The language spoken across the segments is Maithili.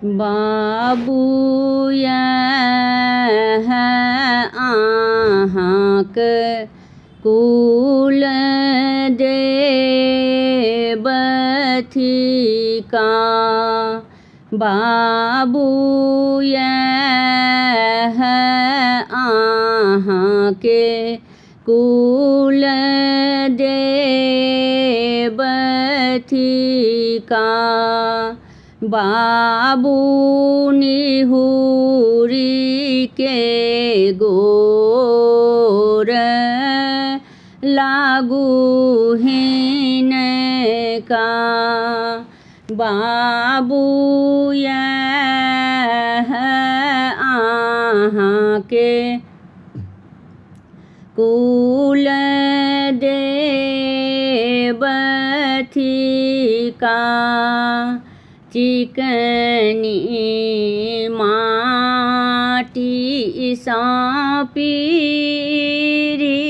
बाबू इएह अहाँके कुल देव थिका। बाबू इएह अहाँके कुल देव थिका। बाबू निहुरीके गोर लागू हिनका। बाबू इएह अहाँके कुल देव थिका। चिकनी माटीसँ पीढ़ी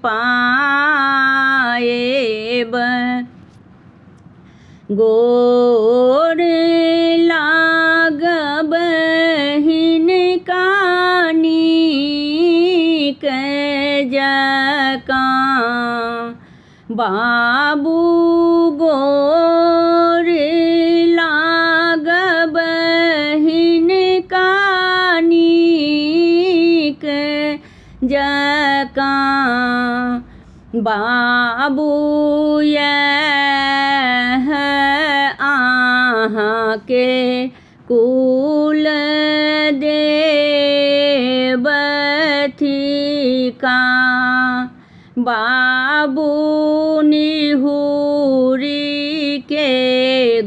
पाएब, गोर लागब हिनका नीक जकाँ। बाबू गोर लागब हिनका नीक जकाँ। बाबू इएह अहाँके कुल देव थिका। बाबू निहुरीके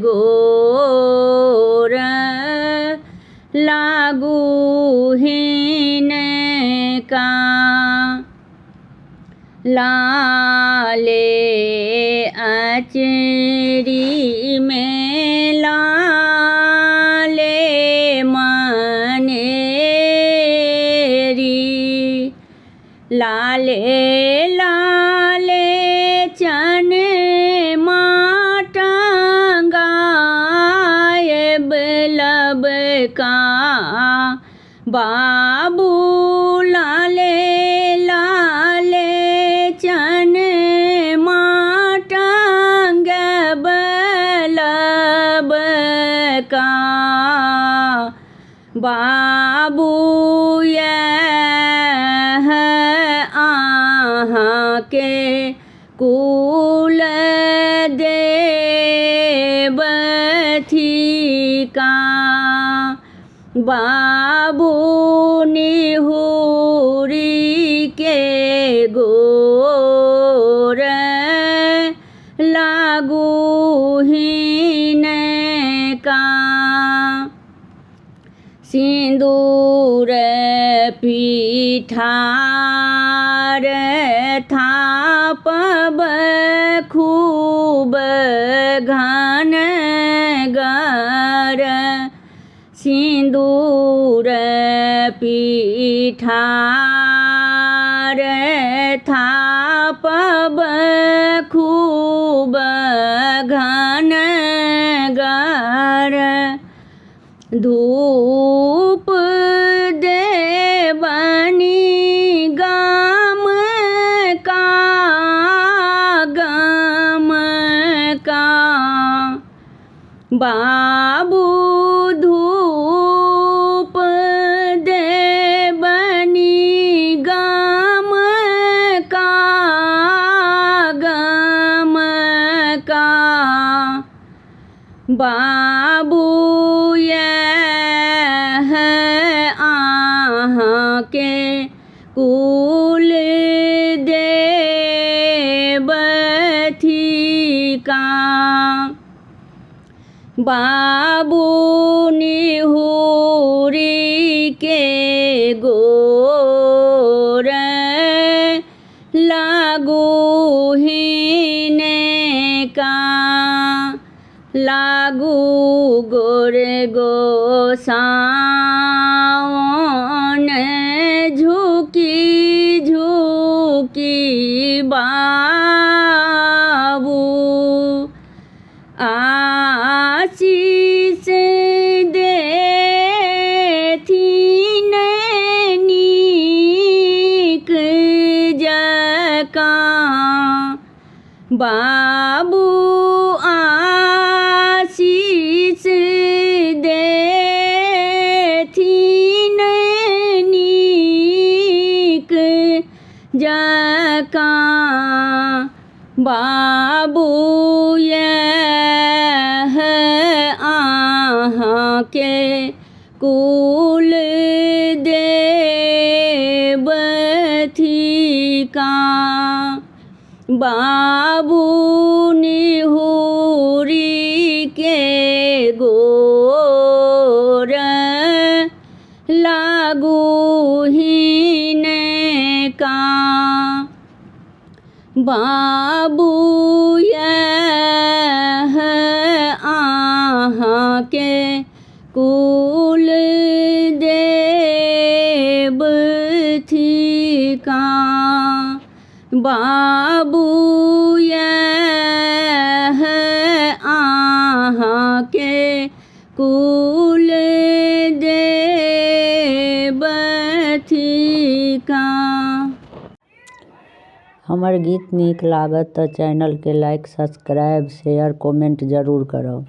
गोर लागू हिनका। लाले अचरी मे लाले मनेरी, लाले लाले चनमा टंगायब लबका। बाबू लाले लाले चनमा टंगब लबका। बाबू इएह अहाँके कुल देव थिका। बाबू निहुरीके गोर लागू हिनका। सिन्दूर पिठार थापब खूब घनगर, सिन्दूर पिठार थापब खूब घनगर। धूप देबनि गम का गम का। बाबू धूप देबनि गम का गम का। बाबू इएह अहाँके कुल देव थिका। बाबू निहुरीके गोर लागू हिनका। लागू गोर गोसाओन झुकी झुकी बाबू आशीष बाबू आशीष देथिन नीक जकाँ बाबू इएह अहाँके कुल देव थिका। बाबू निहुरीके गोर लागू हिनका। बाबू इएह अहाँके कुल देव थिका। बाबू इएह अहाँके कुल देव थिका। हमर गीत नीक लागत तऽ चैनलके लाइक, सब्सक्राइब, शेयर, कमेंट जरूर करब।